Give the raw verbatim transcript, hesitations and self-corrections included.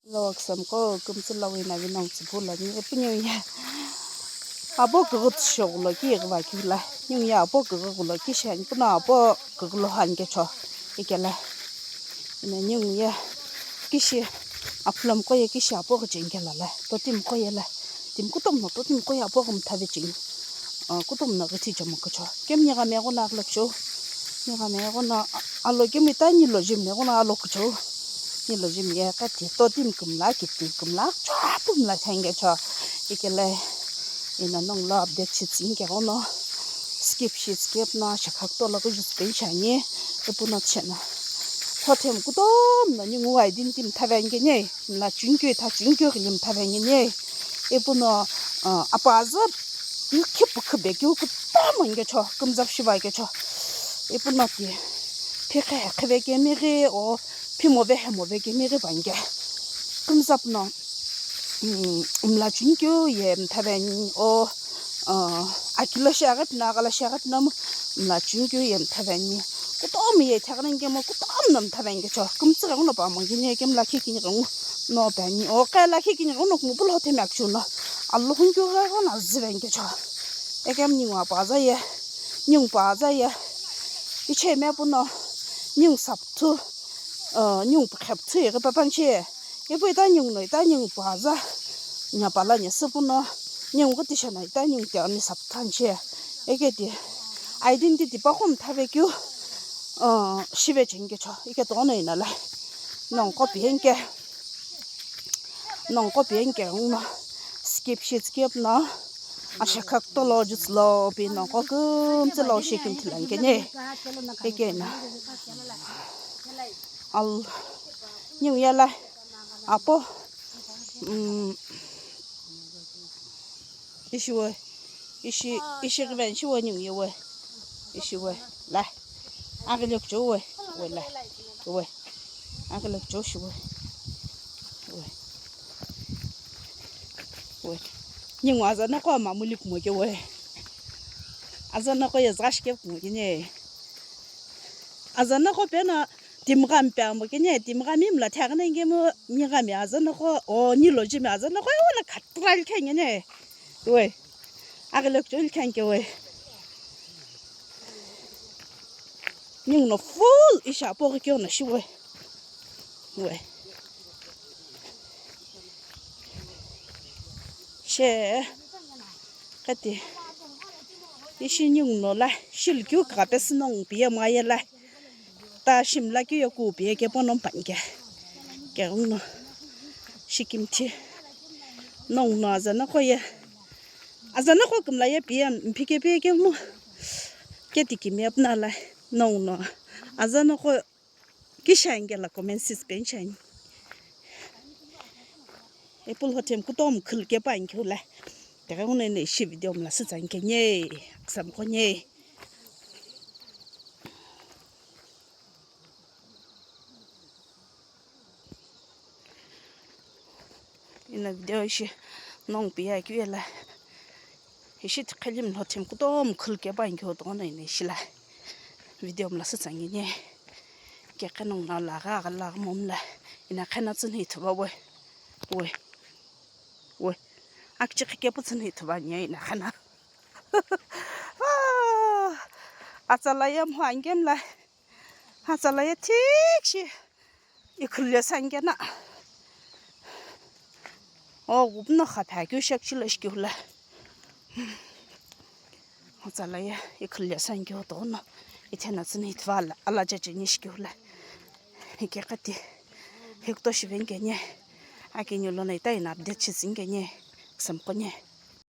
Lo küsümi qo kümtsü lo ina vino tsüphu lo ni ipu ningu ye. Apo küghü tsüsho ghulo ki ighiva keu la. Ningu ye apo küghü ghulo ki shi ani puno apo küghü lo ani kecho. Ikela. Ina ningu ye kishi apulom qo ye kishi apo ghi cheni kela la. Totimi qo ye la. Timi kutomo no totimi qo ye apo ghi mtha ve cheni. Ah, kutomo no ghi thi chomo kecho. Kemi nigha megho no aghilo kecho. Nigha megho no alo kemi ta nilo jimi megho no alo kecho. Nilo jimi ye kati totimi kümla kiti kümla chua pumla thenge cho. Ikele ina nongu lo update shi tsüni keghono skip shi skip no shekha kutomo lo küjü tsüpeni shiani ipuno tshena. Thothemi kutomo no ningu identity mtha ve ani keni. Mla chünikeu tha chünikeu ghili mtha ve ani keni. Ipuno, ah, apaza yu khipu khübe keu kutomo ani kecho, kümza shiva ani kecho. Ipuno ti phikhe kheve kemi ghi o phimo ve hemo ve kemi ghi va ani ke. Kümza puno, mm, mla chünikeu ye mtha ve ani o, ah, akilo shiaghi pino, aghala shiaghi pino mu mla chünikeu ye mtha ve ani. Kutomo ye itheghi nani kemu kutomo no mtha ve ani kecho. Kümtsü ghenguno pamo kini ye kemu lakhi kini ghenguno pe ani. O qe lakhi kini ghenguno kumu pulo themi akishu no. Alo hunikeu ghenguno zü ve ani kecho. Ekemu ningu apaza ye. Ningu paza ye. Icheme puno. Ningu sapthu. Uh, ningu pukhe pthu ye ghi pepanche. Ipu ita ningu no ita ningu paza. Nya pala nya süpuno. Ningu ghi tishena ita ningu tiani sapthanche. Eke ti. Identity pa khom thave keu, uh, shive cheni kecho. Ike tono ina la. Nongu qo piyenke. Nongu qo piyenke, uno skip shi skip no. Ashekha kutomo lo jutsu lo pi nongu qo kümtsü lo shi kümthi lo ani keni. Ike na. Al, ningu ye la. Apo. Mm. Ishi we. Ishi, ishi ghiven shi we ningu ye we. Ishi we. La. Aghile kucho we. We la. We. Aghile kucho shi we. We. We. Ningu azanaqo mamuli kumo ke we. Azanaqo ye zghashi ke kumo ke ne. Azanaqo pena Timighami pe amo kene, timighami mla theghi nani kemu, nighami azanaqo, o, nilo jimi azanaqo, ewe na khatrali khengene. Ewe. Aghile kuchou li khenge ewe. Ningu no full isha apoghi keu no shiwe. Ewe. She. Kati. Ishi ningu no la, shilu keu kagha pesü nongu piye mgha ye la. Ta shimla keu ye ku piye kepo no mpani ke. Keghengu no. Shikimthi. Nongu no azanaqo ye. Azanaqo kümla ye piye mphi ke piye kemu. Keti kimiye puna la. Nongu no. Azanaqo Kishi ani kela comment sis pen shiani. Apple hotem kutomo khulu kepu ani keu la. Teke uno eno ishi video mla sütsa ani kenye. Kusami konye. Eno video ishi nongu piye akeu ye la. Ishi tiqheli mlo thim kutomo khulu kepu ani keu tighono eno ishi la. Video mla sütsa ani kenye. Kekhe nongu no lagha aghi lagha momu la. Eno khena tsüni ithulu we. We. We. Akichekhi kepu tsüni ithulu ani eno khena. Ah. Atsala ye mho ani kemu la. Atsala ye thik shi. Ikhulye sani kena. O, ghupuno khaphe keu shekchilo shikeu la. Atsala ye ikhulye sani keu tighono. Ithena tsüni ithulu ala checheni shikeu la. Ike kati. Hikuto shive ani kenye. Akiniu lono ita eno update shi tsüni kenye. Kusami konye.